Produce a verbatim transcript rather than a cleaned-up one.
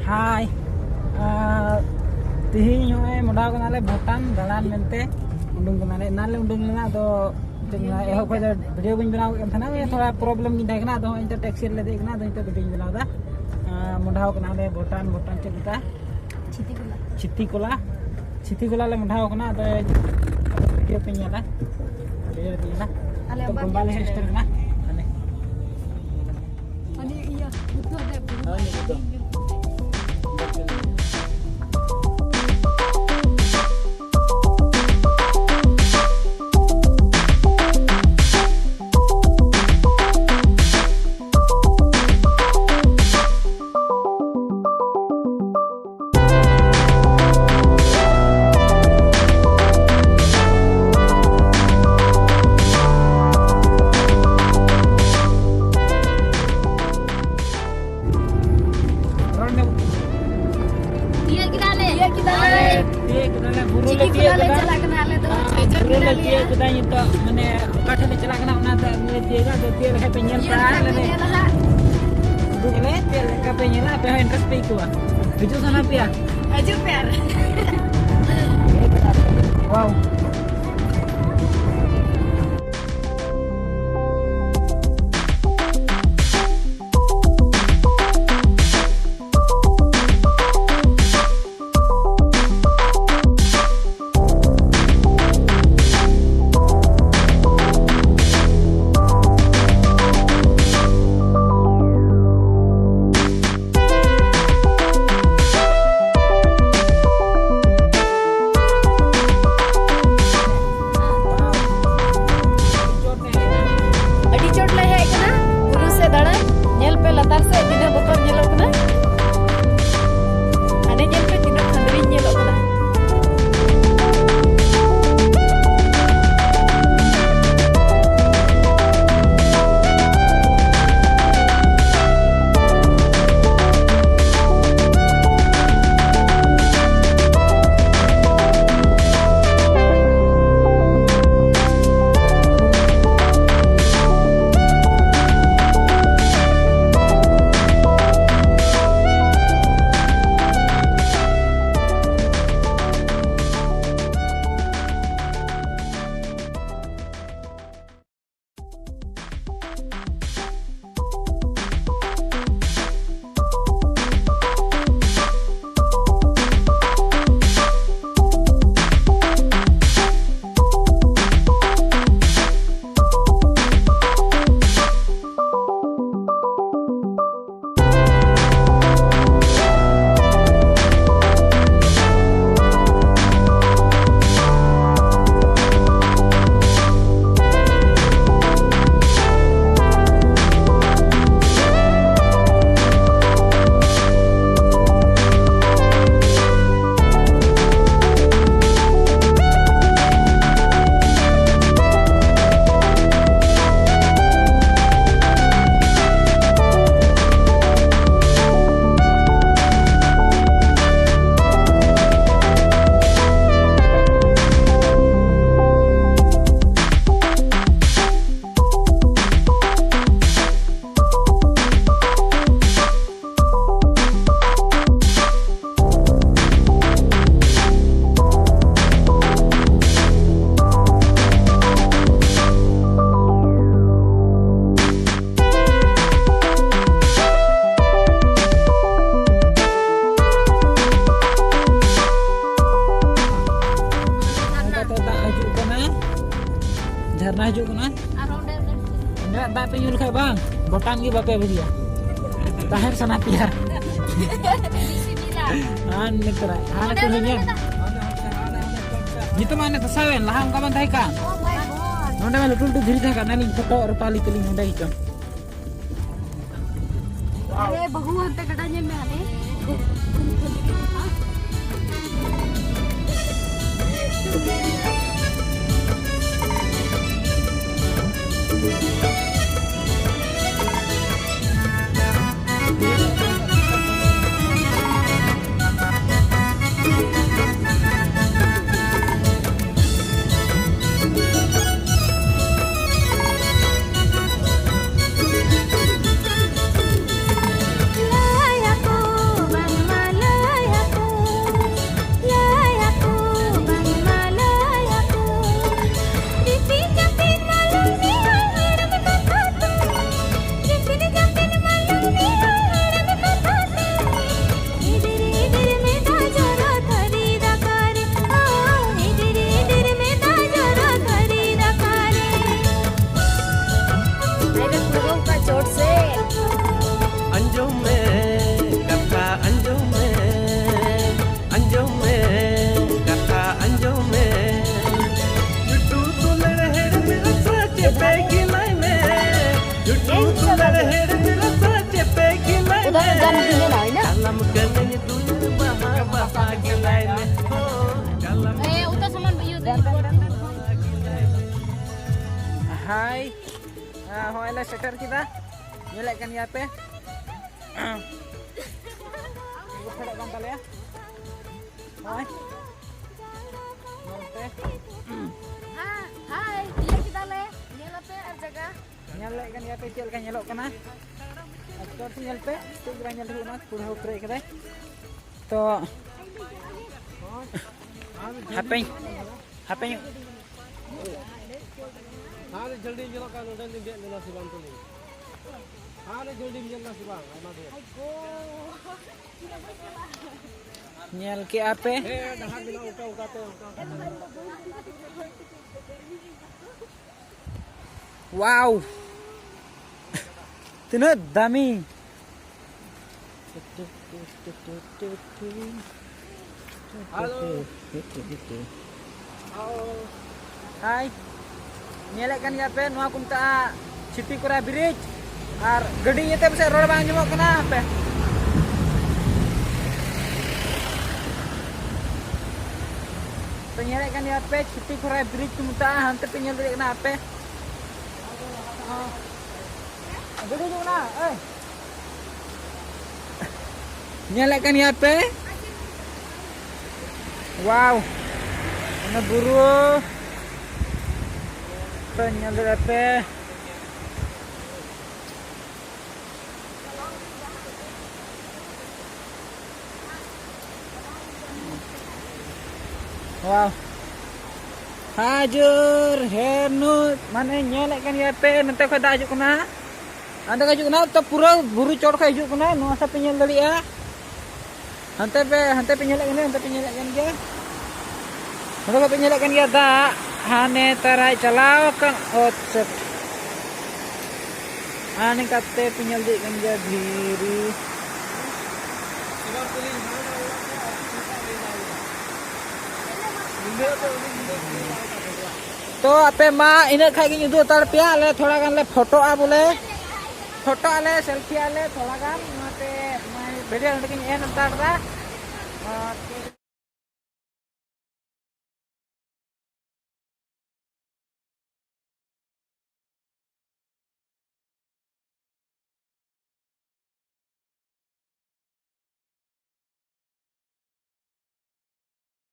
ᱦᱟᱭ᱾ ᱟᱨ ᱛᱤᱦᱤᱧ ᱱᱚᱜᱼᱚᱭ ᱢᱚᱰᱟᱣ ᱠᱟᱱᱟᱞᱮ ᱵᱷᱩᱴᱟᱱ ᱫᱟᱬᱟᱱ ᱢᱮᱱᱛᱮ᱾ ᱩᱰᱩᱝ ᱠᱟᱱᱟᱞᱮ, ᱮᱱᱟᱱ ᱞᱮ ᱩᱰᱩᱝ ᱞᱮᱱᱟ, ᱟᱫᱚ ᱪᱮᱫ ᱢᱮᱱᱟ, ᱮᱦᱚᱵ ᱠᱷᱚᱡ ᱫᱚ ᱵᱷᱤᱰᱤᱭᱳ ᱵᱟᱹᱧ ᱵᱮᱱᱟᱣ ᱠᱟᱱ ᱛᱟᱦᱮᱱᱟ, ᱛᱷᱚᱲᱟ ᱯᱨᱚᱵᱞᱮᱢ ᱜᱤᱧ ᱛᱟᱦᱮᱸ ᱠᱟᱱᱟ᱾ ᱟᱫᱚ ᱱᱚᱜᱼᱚᱭ ᱱᱤᱛᱚᱜ ᱴᱮᱠᱥᱤ ᱨᱮᱞᱮ ᱫᱮᱡ ᱠᱟᱱᱟ, ᱟᱫᱚ ᱱᱤᱛᱚᱜ ᱵᱷᱤᱰᱤᱭᱳᱧ ᱵᱮᱱᱟᱣ ᱮᱫᱟ᱾ ᱟᱨ ᱢᱚᱰᱟᱣ ᱠᱟᱱᱟᱞᱮ ᱵᱷᱩᱴᱟᱱ, ᱵᱷᱩᱴᱟᱱ ᱪᱮᱫ ᱢᱮᱛᱟᱜᱼᱟ? ᱪᱷᱤᱛᱤᱠᱚᱞᱟ᱾ ᱪᱷᱤᱛᱤᱠᱚᱞᱟ᱾ ᱪᱷᱤᱛᱤᱠᱚᱞᱟ ᱞᱮ ᱢᱚᱰᱟᱣ ᱠᱟᱱᱟ, ᱟᱫᱚ ᱵᱷᱤᱰᱤᱭᱳ ᱯᱮ ᱧᱮᱞᱟ, ᱵᱷᱤᱰᱤᱭᱳ ᱯᱮ ᱧᱮᱞᱟ᱾ ᱟᱞᱮ ᱛᱚ ᱵᱟᱝ ᱜᱚᱢᱵᱟ ᱞᱮ ᱧᱮᱞ ᱦᱮᱡ ᱥᱮᱴᱮᱨ ᱠᱟᱱᱟ᱾ ᱦᱟᱱᱮ᱾ ᱦᱟᱱᱮ ᱤᱭᱟᱹ, ᱵᱩᱫᱽᱫᱷᱚ ᱫᱮᱵ᱾ ᱦᱳᱭ, ᱱᱤᱛᱚᱜ᱾ ᱨᱚᱲ ᱢᱮ᱾ ᱛᱤᱭᱟᱹᱜ ᱠᱮᱫᱟᱞᱮ᱾ ᱛᱤᱭᱟᱹᱜ ᱠᱮᱫᱟᱞᱮ᱾ ᱛᱤᱭᱟᱹᱜ ᱠᱮᱫᱟᱞᱮ, ᱵᱩᱨᱩ ᱞᱮ ᱪᱤᱠᱤ ᱛᱤᱭᱟᱹᱜ ᱠᱷᱚᱱᱟᱜ ᱞᱮ ᱠᱮᱫᱟ᱾ ᱪᱟᱞᱟᱜ ᱠᱟᱱᱟ ᱟᱞᱮ ᱫᱚ᱾ ᱟᱨ ᱵᱩᱨᱩ ᱞᱮ ᱛᱤᱭᱟᱹᱜ ᱠᱮᱫᱟ, ᱱᱤᱛᱚᱜ ᱢᱟᱱᱮ ᱚᱠᱟ ᱴᱷᱮᱱ ᱞᱮ ᱪᱟᱞᱟᱜ ᱠᱟᱱᱟ, ᱚᱱᱟ ᱫᱚ ᱟᱹᱣᱨᱤ ᱞᱮ ᱛᱤᱭᱟᱹᱜᱟ᱾ ᱟᱫᱚ ᱛᱤᱭᱟᱹᱜ ᱞᱮᱠᱷᱟᱡ ᱯᱮ ᱧᱮᱞ ᱤᱭᱟᱹ ᱠᱟᱜᱼᱟ, ᱞᱮᱠᱟ ᱞᱮ ᱯᱮ ᱧᱮᱞᱟ ᱦᱟᱸᱜ᱾ ᱩᱫᱩᱜ ᱟᱞᱮ ᱪᱮᱫ ᱞᱮᱠᱟ ᱯᱮ ᱧᱮᱞᱟ, ᱟᱯᱮ ᱦᱚᱸ ᱤᱱᱴᱟᱨᱮᱥᱴ ᱯᱮ ᱟᱹᱭᱠᱟᱹᱣᱟ᱾ ᱦᱤᱡᱩᱜ ᱥᱟᱱᱟ ᱯᱮᱭᱟ? ᱦᱤᱡᱩᱜ ᱯᱮ ᱟᱨ᱾ ᱣᱟᱣ᱾ ᱫᱟᱜ ᱯᱮ ᱧᱩ ᱞᱮᱠᱷᱟᱡ ᱵᱟᱝ, ᱵᱚᱴᱟᱱ ᱜᱮ ᱵᱟᱯᱮ ᱵᱩᱡᱷᱟᱹᱣᱟ᱾ ᱛᱟᱦᱮᱸ ᱥᱟᱱᱟ ᱯᱮᱭᱟ᱾ ᱟᱨ ᱱᱤᱛᱚᱜ ᱦᱟᱱᱟ ᱠᱩᱞᱦᱤ ᱧᱮᱞ᱾ ᱱᱤᱛᱚᱜ ᱢᱟ ᱦᱟᱱᱮ ᱫᱷᱟᱥᱟᱣ ᱮᱱ, ᱞᱟᱦᱟ ᱚᱱᱠᱟ ᱵᱟᱝ ᱛᱟᱦᱮᱸ ᱠᱟᱱ᱾ ᱱᱚᱰᱮ ᱢᱟ ᱞᱟᱹᱴᱩ ᱞᱟᱹᱴᱩ ᱫᱷᱤᱨᱤ ᱛᱟᱦᱮᱸ ᱠᱟᱱ, ᱚᱱᱟ ᱞᱤᱧ ᱯᱷᱳᱴᱳ ᱨᱮ ᱯᱟᱞᱤ ᱛᱮᱞᱤᱧ ᱱᱚᱰᱮ ᱜᱮ ᱪᱚᱝ᱾ ᱟᱨᱮ ᱵᱟᱹᱦᱩ, ᱦᱟᱱᱛᱮ ᱜᱟᱰᱟ ᱧᱮᱞ ᱢᱮ, ᱦᱟᱱᱮ᱾ ᱟᱸᱡᱚᱢ ᱢᱮ, ᱠᱟᱛᱷᱟ ᱟᱸᱡᱚᱢ ᱢᱮ, ᱟᱸᱡᱚᱢ ᱢᱮ, ᱠᱟᱛᱷᱟ ᱟᱸᱡᱚᱢ ᱢᱮ᱾ ᱞᱩᱴᱩ ᱫᱩᱞᱟᱹᱲ ᱦᱮᱲ ᱢᱮ, ᱨᱟᱥᱟ ᱪᱮᱯᱮ ᱜᱤᱞᱟᱭ ᱢᱮ᱾ ᱞᱩᱴᱩ ᱫᱩᱞᱟᱹᱲ ᱦᱮᱲ ᱢᱮ, ᱨᱟᱥᱟ ᱪᱮᱯᱮ ᱜᱤᱞᱟᱭ ᱢᱮ᱾ ᱩᱫᱟᱦᱨᱚᱱ ᱡᱟᱱ ᱫᱤᱱ ᱦᱮᱱᱟᱜᱼᱟ, ᱤᱱᱟᱹ? ᱠᱟᱞᱟᱢ ᱠᱟᱹᱱᱟᱹᱧ ᱫᱩᱞᱟᱹᱲ ᱵᱟᱦᱟ ᱵᱟᱦᱟ ᱜᱤᱞᱟᱭ ᱢᱮ᱾ ᱦᱳ, ᱠᱟᱞᱟᱢ ᱮ, ᱩᱛᱟ ᱥᱟᱢᱟᱱ ᱤᱭᱟᱹ ᱫᱚ᱾ ᱦᱟᱭ᱾ ᱦᱮᱸ, ᱦᱚᱸᱜᱼᱚᱭ ᱞᱮ ᱥᱮᱴᱮᱨ ᱠᱮᱫᱟ, ᱧᱮᱞᱮᱫ ᱠᱟᱱ ᱜᱮᱭᱟ ᱯᱮ᱾ ᱜᱚᱴᱷᱚᱲᱚᱜ ᱠᱟᱱ ᱛᱟᱞᱮᱭᱟ᱾ ᱦᱚᱸᱜᱼᱚᱭ᱾ ᱧᱮᱞ ᱯᱮ᱾ ᱦᱮᱸ, ᱦᱟᱭ, ᱛᱤᱭᱟᱹᱜ ᱠᱮᱫᱟᱞᱮ᱾ ᱧᱮᱞ ᱟᱯᱮ ᱟᱨ ᱡᱟᱭᱜᱟ᱾ ᱧᱮᱞᱮᱫ ᱠᱟᱱ ᱜᱮᱭᱟ ᱯᱮ ᱪᱮᱫ ᱞᱮᱠᱟ ᱧᱮᱞᱚᱜ ᱠᱟᱱᱟ᱾ ᱟᱨ ᱪᱚᱴ ᱧᱮᱞ ᱯᱮ, ᱪᱮᱫ ᱞᱮᱠᱟ ᱧᱮᱞ ᱦᱩᱭᱩᱜ ᱠᱟᱱᱟ, ᱯᱩᱨᱟᱹ ᱯᱮᱨᱮᱡ ᱠᱟᱫᱟᱭ᱾ ᱛᱚ, ᱦᱟᱯᱮᱧ, ᱦᱟᱯᱮᱧ᱾ ᱦᱟᱱᱮ ᱡᱷᱟᱹᱞᱤ ᱧᱮᱞᱚᱜ ᱠᱟᱱ, ᱱᱚᱸᱰᱮ ᱞᱤᱧ ᱫᱮᱡ ᱞᱮᱱᱟ ᱥᱮ ᱵᱟᱝ ᱛᱟᱹᱞᱤᱧ? ᱦᱟᱱᱮ ᱡᱷᱟᱹᱞᱤ ᱧᱮᱞ ᱞᱮᱱᱟ ᱥᱮ ᱵᱟᱝ? ᱟᱭᱢᱟ ᱰᱷᱮᱨ᱾ ᱧᱮᱞ ᱠᱮᱜᱼᱟ ᱯᱮ? ᱦᱮᱸ, ᱰᱟᱦᱟᱨ ᱢᱮᱱᱟᱜᱼᱟ, ᱚᱱᱠᱟ, ᱚᱱᱠᱟᱛᱮ, ᱚᱱᱠᱟ᱾ ᱣᱟᱣ! ᱛᱤᱱᱟᱹᱜ ᱫᱟᱢᱤ᱾ ᱦᱟᱭ, ᱧᱮᱞᱮᱫ ᱠᱟᱱ ᱜᱮᱭᱟ ᱯᱮ, ᱱᱚᱣᱟ ᱠᱚ ᱢᱮᱛᱟᱜᱼᱟ ᱪᱷᱤᱴᱤ ᱠᱚᱨᱟ ᱵᱨᱤᱡᱽ᱾ ᱟᱨ ᱜᱟᱹᱰᱤ ᱤᱭᱟᱹᱛᱮ ᱯᱟᱥᱮᱡ ᱨᱚᱲ ᱵᱟᱝ ᱟᱸᱡᱚᱢᱚᱜ ᱠᱟᱱᱟ᱾ ᱦᱟᱯᱮ, ᱛᱚ, ᱧᱮᱞᱮᱫ ᱠᱟᱱ ᱜᱮᱭᱟ ᱯᱮ, ᱪᱷᱤᱴᱤ ᱠᱷᱚᱨᱟ ᱵᱨᱤᱡᱽ ᱠᱚ ᱢᱮᱛᱟᱜᱼᱟ᱾ ᱦᱟᱱᱛᱮ ᱯᱮ ᱧᱮᱞ ᱫᱟᱲᱮᱭᱟᱜ ᱠᱟᱱᱟ ᱟᱯᱮ, ᱜᱟᱹᱰᱤ ᱦᱤᱡᱩᱜ ᱠᱟᱱᱟ᱾ ᱧᱮᱞᱮᱫ ᱠᱟᱱ ᱜᱮᱭᱟ ᱯᱮ, ᱣᱟᱣ, ᱚᱱᱟ ᱵᱩᱨᱩ ᱯᱮ ᱧᱮᱞ ᱫᱟᱲᱮᱭᱟᱜᱼᱟ ᱯᱮ᱾ ᱣᱟᱣ, ᱦᱟᱡᱩᱨ ᱦᱮ ᱱᱩ, ᱢᱟᱱᱮ, ᱧᱮᱞᱮᱫ ᱠᱟᱱ ᱜᱮᱭᱟ ᱯᱮ, ᱱᱚᱛᱮ ᱠᱷᱚᱱ ᱫᱟᱜ ᱦᱤᱡᱩᱜ ᱠᱟᱱᱟ᱾ ᱦᱟᱱᱛᱮ ᱠᱷᱚᱱ ᱦᱤᱡᱩᱜ ᱠᱟᱱᱟ, ᱛᱚ ᱯᱩᱨᱟᱹ ᱵᱩᱨᱩ ᱪᱚᱴ ᱠᱷᱚᱱ ᱦᱤᱡᱩᱜ ᱠᱟᱱᱟ᱾ ᱱᱚᱣᱟ ᱥᱮᱫ ᱯᱮ ᱧᱮᱞ ᱫᱟᱲᱮᱭᱟᱜᱼᱟ, ᱦᱟᱱᱛᱮ ᱯᱮ, ᱦᱟᱱᱛᱮ ᱯᱮ ᱧᱮᱞᱮᱫ ᱠᱟᱱ ᱜᱮᱭᱟ, ᱦᱟᱱᱛᱮ ᱯᱮ ᱧᱮᱞᱮᱫ ᱠᱟᱱ ᱜᱮᱭᱟ᱾ ᱱᱚᱰᱮ ᱠᱷᱚᱱ ᱯᱮ ᱧᱮᱞᱮᱫ ᱠᱟᱱ ᱜᱮᱭᱟ ᱫᱟᱜ, ᱦᱟᱱᱮ ᱛᱟᱨᱟᱭ ᱪᱟᱞᱟᱣ ᱟᱠᱟᱱ ᱚᱛ ᱥᱮᱫ᱾ ᱦᱟᱱᱮ ᱠᱟᱛᱮ ᱯᱮ ᱧᱮᱞ ᱤᱫᱤᱭᱮᱫ ᱠᱟᱱ ᱜᱮᱭᱟ ᱫᱷᱤᱨᱤ᱾ ᱛᱚ ᱟᱯᱮ ᱢᱟ ᱤᱱᱟᱹᱜ ᱠᱷᱟᱡ ᱜᱤᱧ ᱩᱫᱩᱜ ᱦᱟᱛᱟᱲ ᱯᱮᱭᱟ, ᱟᱞᱮ ᱛᱷᱚᱲᱟ ᱜᱟᱱ ᱞᱮ ᱯᱷᱳᱴᱳᱜᱼᱟ ᱵᱚᱞᱮ᱾ ᱯᱷᱳᱴᱳᱜ ᱟᱞᱮ, ᱥᱮᱞᱯᱷᱤ ᱟᱞᱮ ᱛᱷᱚᱲᱟ ᱜᱟᱱ, ᱚᱱᱟᱛᱮ ᱱᱚᱣᱟ ᱵᱷᱤᱰᱤᱭᱳ ᱱᱚᱰᱮ ᱜᱤᱧ ᱮᱱᱰ ᱦᱟᱛᱟᱲ ᱮᱫᱟ᱾